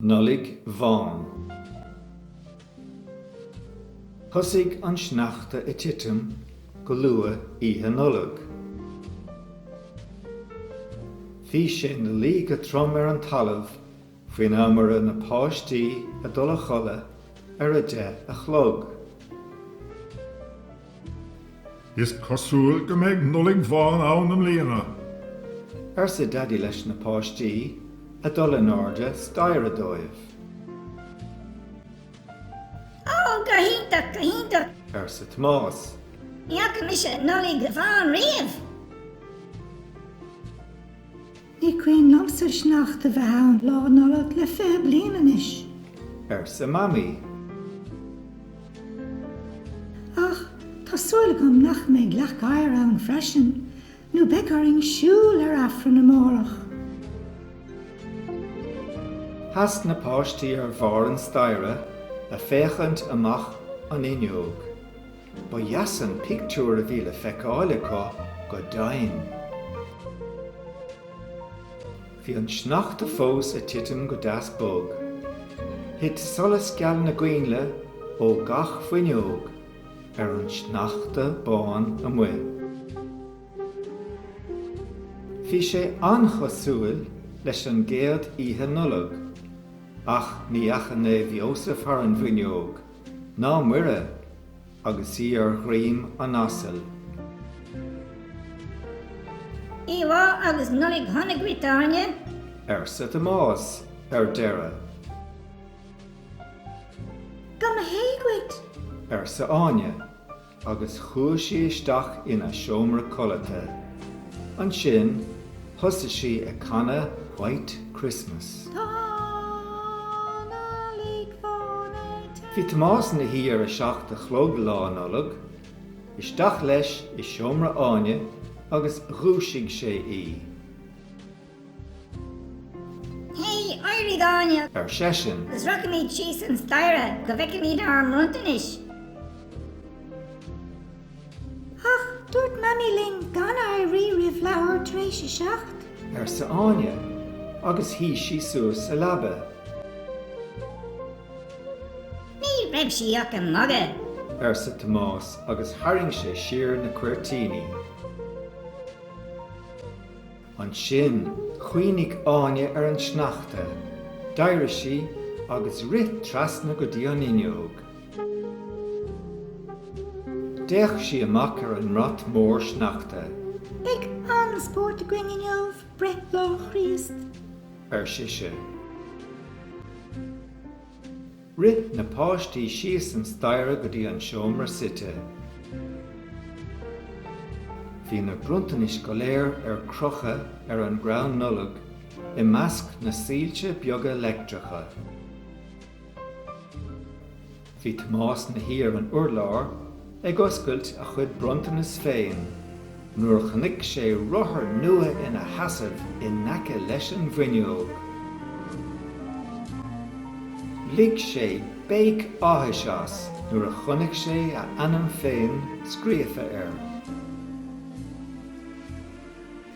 Nollaig Bhán. Thosaigh an sneachta ag titim go luath Oíche Nollag. Bhí sé ina luí go trom ar an talamh faoin am a raibh na páistí ag dul a chodladh ar a deich a chlog. Is cosúil go mbeidh Nollaig Bhán ann i mbliana! arsa Daidí leis na páistí ag dul in airde staighre dóibh. Ó, go hiontach, go hiontach! arsa Tomás. Ní fhaca mise Nollaig Bhán riamh! Ní cuimhin liomsa sneachta bheith ann Lá Nollag le 20 bliain anois. arsa Mamaí. Ach tá súil agam nach mbeidh leac oighir ann freisin, Nó beidh orainn siúl ar Aifreann amárach. Sheas na páistí ar bharr an staighre a' féachaint amach an fhuinneog. Ba dheas an pictiúr a bhí le feiceáil acu go deimhin. Bhí an sneachta fós a' titim go deas bog. Thit solas geal na gcoinnle ó gach fuinneog. ar an sneachta bán amuigh. Bhí sé an-chosúil leis an gcéad Oíche Nollag, ach ní fhaca Naomh Iósaf thar an bhfuinneog, ná Muire agus í ar dhroim an asail. Oíche mhaith agus Nollaig shona dhuit, a Áine! arsa Tomás ar deireadh. Go mba hé dhuit! arsa Áine agus chuaigh sí isteach ina seomra codlata. Ansin thosaigh sí ag canadh White Christmas. Tá Nollaig bhán ag Bhí Tomás ina shuí ar a seacht a chlog Lá Nollag. Isteach leis i seomra Áine agus dhúisigh sé í. Hey, éirigh Áine! ar seisean. Agus rachaimid síos an staighre go bhfeicfimid ár mbronntanais. Ach dúirt Mamaí linn gan éirí roimh leathuair tar éis a seacht. arsa Áine agus shuigh sí suas sa leaba. Ní raibh sí ach ag magadh. arsa Tomás agus tharraing sé siar na cuirtíní. Ansin, chuimhnigh Áine ar an sneachta. D'éirigh sí agus rith trasna go dtí an fhuinneog. D'fhéach sí amach ar an mbrat mór sneachta. Beidh an-spórt againn inniu, breithlá Chríost! ar sise. Rith na páistí síos an staighre go dtí an seomra suite. Bhí na bronntanais go léir ar crochadh ar an gcrann Nollag i measc na soilse beaga leictreacha. Bhí Tomás ina shuí ar an urlár ag oscailt a chuid bronntanas féin nuair a chonaic sé rothar nua ina sheasamh in aice leis an bhfuinneog. Lig sé béic áthais as nuair a chonaic sé a ainm féin scríofa air.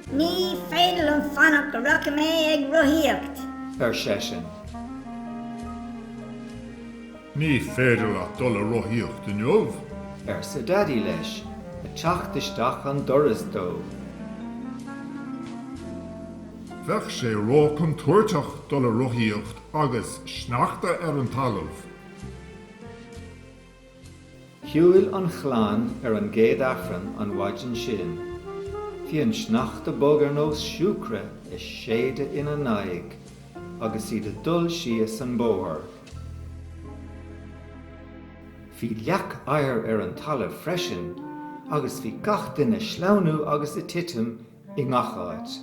Ní féidir liom fanacht go rachaidh mé ag rothaíocht! ar seisean. Ní féidir leat dul a rothaíocht inniu! arsa Daidí leis, ag teacht isteach an doras dó. Bheadh sé róchontúirteach dul a rothaíocht agus sneachta ar an talamh. Shiúil an chlann ar an gcéad Aifreann an mhaidin sin. Bhí an sneachta bog ar nós siúcra ag séideadh ina n-aghaidh agus iad ag dul síos an bóthar. Bhí leac oighir ar an talamh freisin agus bhí gach duine ag sleamhnú agus ag titim i ngach áit.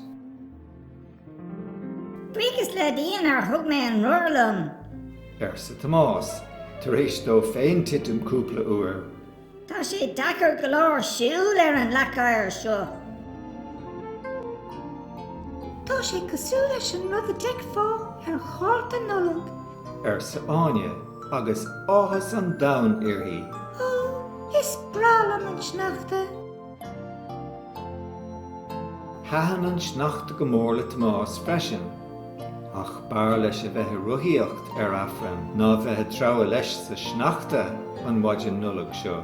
Buíochas le Dia nár thug mé an rothar liom! arsa Tomás, tar éis dó féin titim cúpla uair. Tá sé deacair go leor siúl ar an leac oighir seo. Tá sé cosúil leis an rud a d'fheicfeá ar chárta Nollag. arsa Áine agus áthas an domhain uirthi. Ó, is breá liom an sneachta! Thaitin an sneachta go mór le Tomás freisin. Ach b'fhearr leis a bheith ag rothaíocht ar Aifreann ná bheith ag treabhadh leis sa sneachta an mhaidin Nollag seo.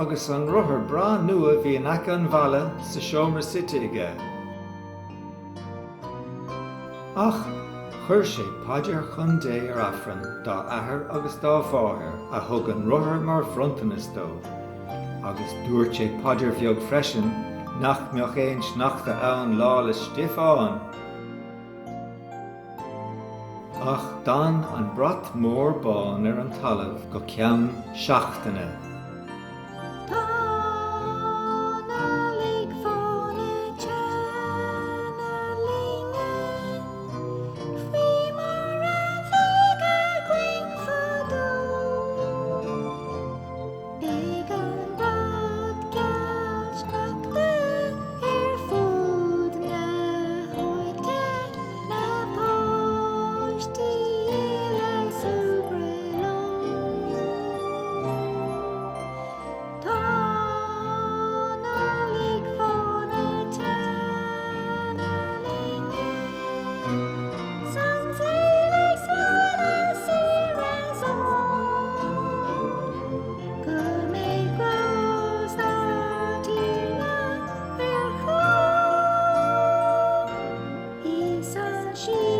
Agus an rothar breá nua a bhí in aice an bhalla sa seomra suite aige. Ach chuir sé paidir chun Dé ar Aifreann dá athair agus dá mháthair a thug an rothar mar bhronntanas dó, agus dúirt sé paidir bheag freisin nach mbeadh aon sneachta ann Lá 'le Stiofáin. Ach d'fhan an brat mór bán ar an talamh go ceann seachtaine. Tá Nollaig bhán ag teannadh linne, faoi mar a bhíodh againn fadó. Beidh an brat geal sneachta ar fud na háite, na páistí uile ag súgradh leo. Tá Nollaig bhán ag teannadh linne, 's an saol ag súil le saoire 's ól. Go mbeidh grásta ár dTiarna ar chách. Is an síochán.